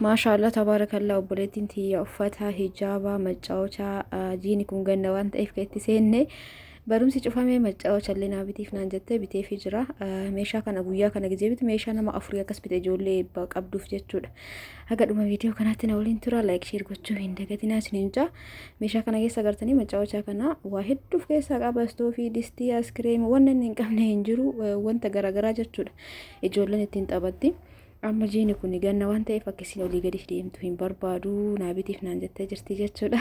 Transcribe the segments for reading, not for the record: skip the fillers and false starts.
Maashaallah tabaarakallaa, obboleettiin tiyya uffata hijaabaa maccaawochaa jiini kun ganna waan ta'eef kan itti seenne barumsi cufamee maccaawochaa illee naa bitiif naan jettee biteefii jira. Meeshaa kana guyyaa kana gizee bitu meeshaa nama afurii akkas bite ijoollee eebbaa qabduuf jechuudha. Haga dhuma viidiyoo kanaatti na waliin tura, like, share gochuu hin dagatinaa isiniin jaa. Meeshaa kana keessa agartanii maccaawochaa kana waa hedduuf keessaa qaba: istoofii, distii, askireemii, wanni inni hin qabne hin jiru, wanta garaagaraa jechuudha. Ijoolleen ittiin taphatti. Amma jiini kun ganna waan ta'eef akka isin olii gadi deemtu hin barbaadu, naa bitiif naan jettee jirti jechuudha.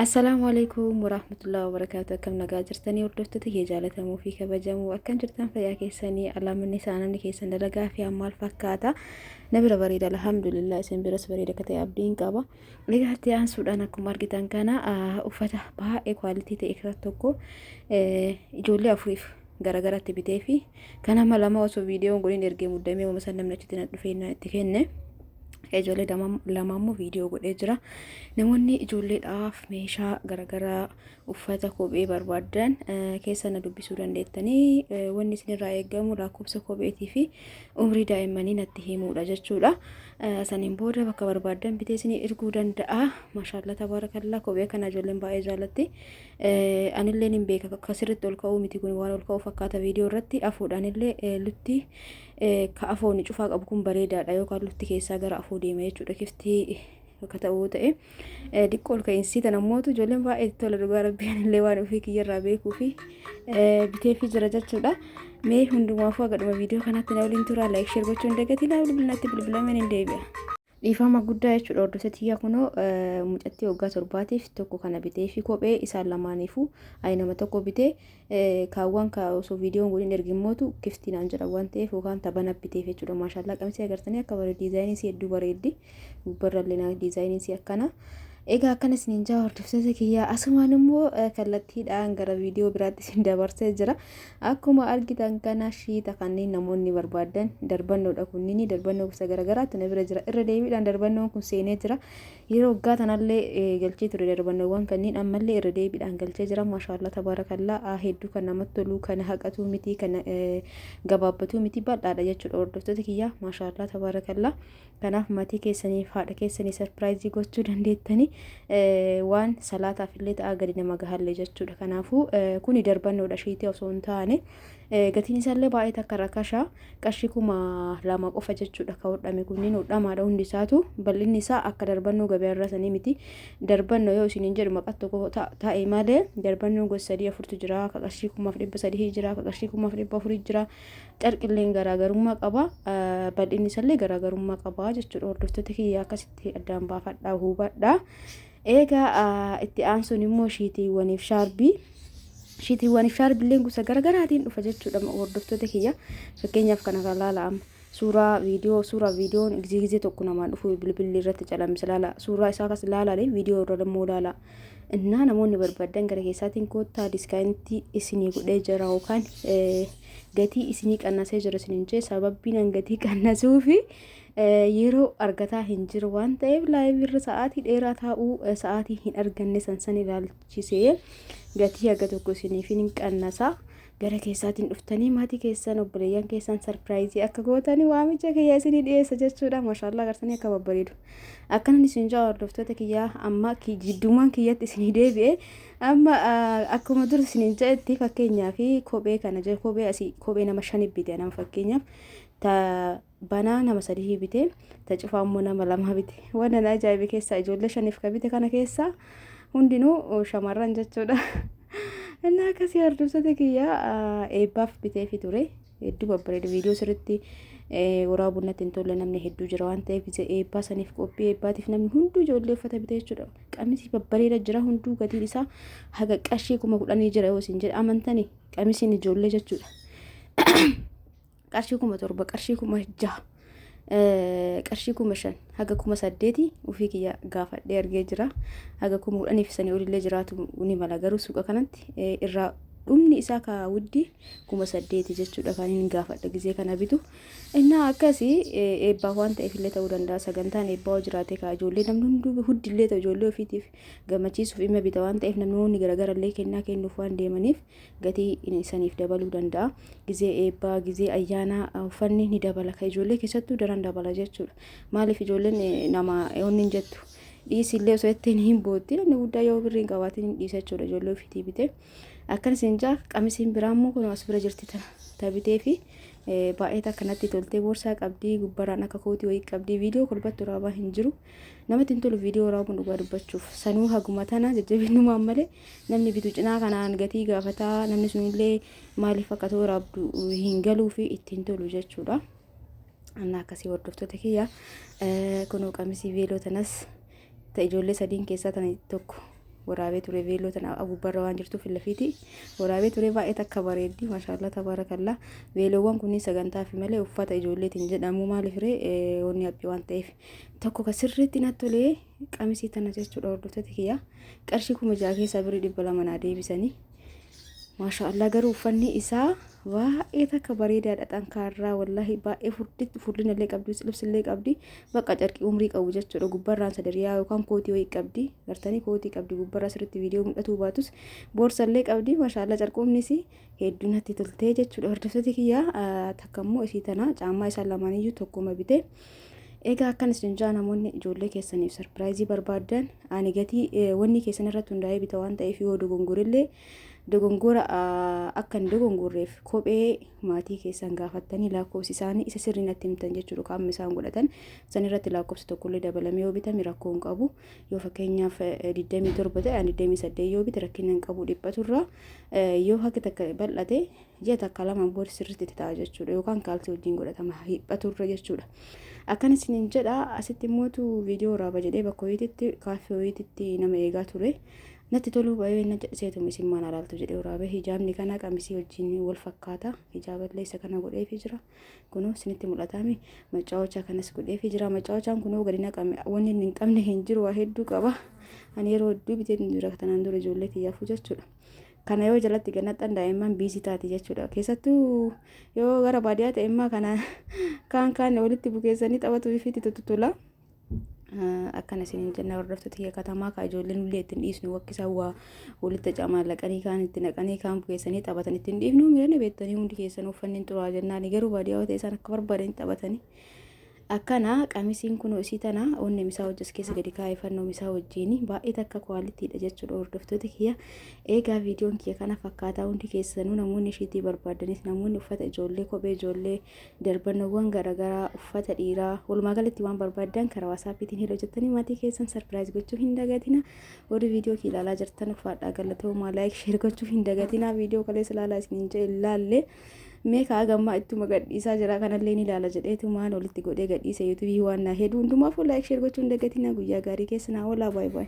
Assalaamu alaikum warahmatullahi wabarakaatu. Akkam nagaa jirtanii, hordoftoota kee jaalatamuu fi kabajamuu? Akkam jirtan, fayyaa keessanii? Alaamanni isaa namni keessan dalagaa fi maal fakkaata? Na bira bareeda, alhamdulillah. Isin biras bareeda akka ta'e abdiin qaba. Egaa itti aansuudhaan akkuma argitan kana uffata baay'ee quality ta'e irra tokko ijoollee afuriif garagaratti bitee fi kan nama lama osoo viidiyoon godhin ergee muddamee uuma san namni achitti na dhufee na itti kenne. Ijoollee lama immoo viidiyoo godhee jira. Namoonni ijoolleedhaaf meeshaa garagaraa, uffata, kophee barbaaddan keessa na dubbisuu dandeettanii, wanni isinirraa eegamu lakkoofsa kopheetii fi umrii daa'immanii natti himuudha jechuudha. Saniin booda bakka barbaaddan bitee isinii erguu danda'a. Maashaallah tabaarakallaa, kophee kana ijoolleen baay'ee jaallatti. Anillee nin beeka, akka sirriitti ol ka'uu miti kun, waan ol ka'uu fakkaata viidiyoo irratti. Afuudhaanillee lutti ka afooni cufaa qabu kun bareedaadha, yookaan lutti keessaa gara afoo deema jechuudha. Kiftii akka ta'uu ta'e diqqoo ol ka'iinsi tan ammootu ijoolleen baay'ee itti tola. Dhugaa rabbii, anillee waan ofii kiyyarraa beekuu fi biteefii jira jechuudha. Mee hundumaafuu haga dhuma viidiyoo kanaatti na waliin turaa, like, share gochuu hin dagatinaa, bilbilinatti bilbilameen hin deebi'a. Dhiifama guddaa jechuudha, hordoftoota tiyyaa. Kunoo mucattii waggaa 7tiif tokko kana bitee fi kophee isaan lamaaniifuu ayi nama tokko bitee, kaawwan ka osoo viidiyoon godhin ergimmootu kiftii naan jedha waan ta'eef yookaan tabana biteef jechuudha. Maashaallah, qamisii agartanii akka bareedu, diizaayinii isii hedduu bareeddi, gubbarrallee naa diizaayinii isii akkana. Egaa akkana isiniin jaa, hordoftoota kiyyaa. Asumaan immoo kallattiidhaan gara viidiyoo biraatti isin dabarsee jira. Akkuma argitan kana shiita kanneen namoonni barbaadan darbannoodha, kunniin darbannoo gosa garaagaraatu na bira jira. Irra deebiidhaan darbannoon kun seenee jira. Yeroo waggaa tanallee galchee ture darbannoowwan kanneen, ammallee irra deebiidhaan galchee jira. Maashaallah tabaarakallaa, hedduu kan namatti tolu, kan haqatuu miti, kan gabaabbatuu miti, bal'aadha jechuudha, hordoftoota kiyyaa. Maashaallah tabaarakallaa. Kanaaf maatii keessaniif, haadha keessanii surprise gochuu dandeettanii, waan salaataaf illee ta'aa, gadi nama gahallee jechuudha. Kanaafuu kuni darbannoodha, shiitii osoo hin taane. Gatiin isaallee baay'ee takka rakashaa, qarshii 2000 qofa jechuudha. Ka hodhame kunniin hodhamaadha hundi isaatu. Bal'inni isaa akka darbannoo gabaa irraa sanii miti. Darbannoo yoo isiniin jedhu maqaa tokko ta'e malee darbannoo gosa sadii afurtu jira. Ka qarshii 1300 jira, ka qarshii 1400 jira. Carqilleen garaagarummaa qaba, bal'inni isaallee garaagarummaa qaba jechuudha. Hordoftoota kiyya, akkasitti addaan baafadhaa, hubadhaa. Egaa itti aansuun immoo shiitiiwwaniif shaarbii. Shiitiiwwaniif shaarbiilleen gosa garaagaraatiin dhufa jechuudha, hordoftoota kiyya. Fakkeenyaaf kana kan laala amma. Suuraa viidiyoo, suuraa viidiyoon gizee gizee tokko namaan dhufu bilbilli irratti calammisa laala. Suuraa isaa akkas laalaalee viidiyoo irra immoo laala. Innaa namoonni barbaadan gara keessaatiin koottaa, discount isinii godhee jira yookaan gatii isinii qannasee jira isiniin jee. Sababbiin an gatii qannasuufi yeroo argataa hin jiru waan ta'eef, live irra sa'aatii dheeraa taa'uu sa'aatii hin arganne san san ilaalchisee gatii haga tokko isiniif hin qannasa. Gara keessaatiin dhuftanii maatii keessan, obboleeyyan keessan surprise akka gootanii waamicha kiyya isinii dhiyeessa jechuudha. Maashaallah, agartanii akka babbareedu. Akkanan isin jaa, hordoftoota kiyyaa, amma jidduumaan kiyyatti isinii deebi'e. Amma akkuma dur isiniin jedhetti, fakkeenyaa fi kophee kana jedhe, kophee asii kophee nama shani bite nama, fakkeenyaaf ta banaa nama sadii bite, ta cufaa immoo nama lama bite. Waan na ajaa'ibe keessaa ijoollee shaniif ka bite kana keessaa hundinuu shamarran jechuudha. Inni akkasii, hordoftoota kiyyaa, eebbaaf biteefi ture. Hedduu babbareedu. Viidiyoo sirriitti waraabuu natti hin tolle, namni hedduu jira waan ta'eef, eebbaa saniif, qophii eebbaatiif namni hunduu ijoollee uffata bite jechuudha. Qamisii babbareeda jira, hunduu gatiin isaa haga qarshii 10,000 jira yoo isin jedhe amantanii? Qamisiin ijoollee jechuudha. Qarshii 7,000, qarshii 6,000, qarshii 5,000 haga 8,000 ofii kiyya gaafadhee argee jira. Haga 10,000f sanii olillee jiraatu ni mala, garuu suuqa kanatti irraa Dhumni isaa ka wuddi 8000 jechuudha kan hin gaafadha gizee kana bitu. Innaa akkasii eebbaaf waan ta'eef illee ta'uu danda'a. Sagantaan eebbaa yoo jiraate ka ijoollee namni hunduu huddi illee ta'u ijoollee ofiitiif gammachiisuuf dhimma bita waan ta'eef namoonni garagara illee kennaa kennuuf waan deemaniif gatii saniif dabaluu danda'a. Gizee eebbaa, gizee ayyaanaa uffanni ni dabala. Ka ijoollee keessattuu daran dabala jechuudha. Maaliif ijoolleen nama onni hin jettu. Dhiisi illee osoo jetteen hin bootti. Namni guddaa yoo birrii hin qabaatin hin dhiisa jechuudha ijoollee ofiitii bitee. Akkan isin jaa qamisiin biraa immoo kun as bira jirti tana ta bitee fi baay'ee takka natti toltee boorsaa qabdii gubbaraan akka kootii wayii qabdii viidiyoo kolbatti waraabaa hin jiru. Namatti hin tolu viidiyoo waraabuun dhugaa dubbachuuf sanuu haguma tana jajjabinnumaan malee namni bitu cinaa kanaan gatii gaafataa namni sunillee maaliif akka ta'u waraabdu hin galuu fi ittiin tolu jechuudha. Anna akkasii hordoftoota kiyya kunoo qamisii veeloo tanas ta ijoollee sadiin keessaa tana tokko waraabee ture veeloo tana gubbarra waan jirtuuf lafiiti waraabee ture baay'ee takka bareeddi maashaallah tabaarakallaa veeloowwan kunniin sagantaa fi malee uffata ijoolleetiin jedhamu maaliif ree wanni haphii waan ta'eef tokko ka sirriitti natti tolee qamisii tana jechuudha hordoftoota kiyya qarshii 6000 keessaa birrii 200 naa deebisanii Maasha Allah garuu uffanni isaa baay'ee takka bareedaadha xankaarraa wallaahi baay'ee furditti furdina illee qabdi libsillee qabdi bakka carqii umrii qabu jechuudha gubbarraan sadariyaa yookaan kootii wayii qabdi gartanii kootii qabdi gubbarraa sirriitti viidiyoo mul'atuu baatus boorsallee qabdi maasha Allah carquumnis hedduu natti toltee jechuudha hordoftoota kiyya takka immoo isii tana caammaa isaa lamaaniyyuu tokkuma bite. Egaa akkan isin jaa namoonni ijoollee keessaniif sarpiraayizii barbaaddan ani gatii wanni keessan irratti hundaa'ee bita waan ta'eef yoo dogongorillee dogongora akka hin dogongorreef kophee maatii keessan gaafattanii lakkoofsi isaanii isa sirrii natti himtan jechuudha qaamni isaan godhatan san irratti lakkoofsi tokkollee dabalamee yoo bitame rakkoo hin qabu yoo fakkeenyaaf 27 ta'e ani 28 yoo bite rakkina hin qabu dhiphaturra yoo haqi takka bal'ate ji'a takka lamaan booda sirriitti itti ta'a jechuudha yookaan kaalsii wajjin godhatama hiphaturra jechuudha. Akkan isiniin jedha asitti immootu viidiyoo waraaba jedhee bakka wayiititti kaaffee wayiititti nama eegaa ture. Natti toluu baay'ee na jedhiseetuma isin maal alaaltu jedhee waraabee hijaabni kana qamisii wajjin wal fakkaata hijaaballee isa kana godheefii jira. Kunoo isinitti mul'ataami macaawachaa kanas godheefii jira macaawachaan kunoo gadi naqame wanni inni hin qabne hin jiru waa hedduu qaba. Ani yeroo hedduu bitee jira tanaan dura ijoollee kiyyaafuu jechuudha. Kana yoo jalatti gad naqxan daa'imman biizii taati jechuudha. Keessattuu yoo gara baadiyyaa ta'e immoo kana kaan kaan walitti bukeessanii taphatu ifitti tuttutola. Akkana isiniin jenna hordoftoota kiyya katamaa kaa ijoolleen illee ittiin dhiisnu wakki isaan waa walitti camaallaqanii kaan itti naqanii kaan bukeessanii taphatan ittiin dhiifnu mirana beektanii hundi keessan uffanni hin xuraa jennaani garuu baadiyyaa yoo ta'e isaan akka barbaadan taphatanii. Akkana qamisiin kunoo isii tana onnee misaa hojjas keessa gadi kaa'ee fannoo misaa wajjiini baay'ee takka kwaalitiidha jechuudha hordoftoota kiyya. Eegaa viidiyoon kiyya kana fakkaataa hundi keessanuu namoonni ishiitii barbaadanis namoonni uffata ijoollee kophee ijoollee darbannoowwan garaagaraa uffata dhiiraa walumaa galatti waan barbaaddan karaa waasaappiitiin heloo jettanii maatii keessan sarpiraayiz gochuu hin dagatina. Warri viidiyoo kiyya ilaalaa jirtan ulfaadhaa galatoomaa laayik sheer gochuu hin dagatina viidiyoo kaleessa ilaalaa isiniin jedhe ilaalle. Mee kaa gammaa ittuma gadhiisaa jira kanallee ni ilaala jedheetumaan walitti godhee gadhiise yuutuubii waan naa hedduu hundumaafuu laayik sheer gochuu hin dagatina guyyaa gaarii keessa naa oolaa baay baay.